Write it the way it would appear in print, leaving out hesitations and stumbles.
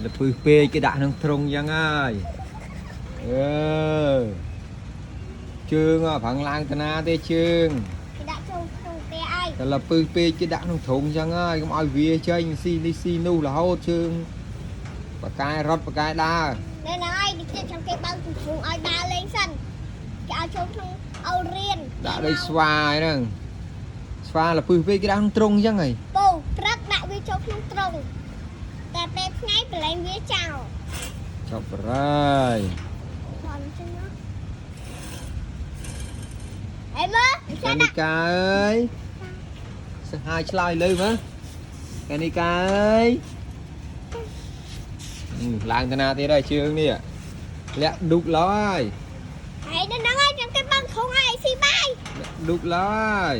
លពឹសពេកគេដាក់ក្នុងទ្រុងយ៉ាងហើយអឺជើងអ่ะប្រឹងឡើងតាណាទេជើង គេដាក់ចូលក្នុងផ្ទះឲ្យ តែលពឹសពេកគេដាក់ក្នុងទ្រុងយ៉ាងហើយកុំឲ្យវាចេញស៊ីនេះស៊ីនោះរហូតជើងបកែរត់បកែដើរ នៅហ្នឹងហើយនេះទៀតចាំគេបើកទ្រុងឲ្យដើរលេងសិនគេឲ្យចូលក្នុងឲ្យរៀន ដាក់ដូចស្វាយហ្នឹងស្វាលពឹសពេកគេដាក់ក្នុងទ្រុងយ៉ាងហើយ ពូព្រឹកដាក់វាចូលក្នុងទ្រុងតែពេលថ្ងៃប្រឡែងវាចោល ចប់ហើយ អត់ចឹងណាអេមើល កានីកាអើយសហាយឆ្លើយលើមើលកានីកាអើយឡើងតាណាទៀតហើយជើងនេះលាក់ឌុកឡើយ ហើយនៅហ្នឹងហើយចាំគេបើកទ្រុងឲ្យស៊ីបាយ លាក់ឌុកឡើយ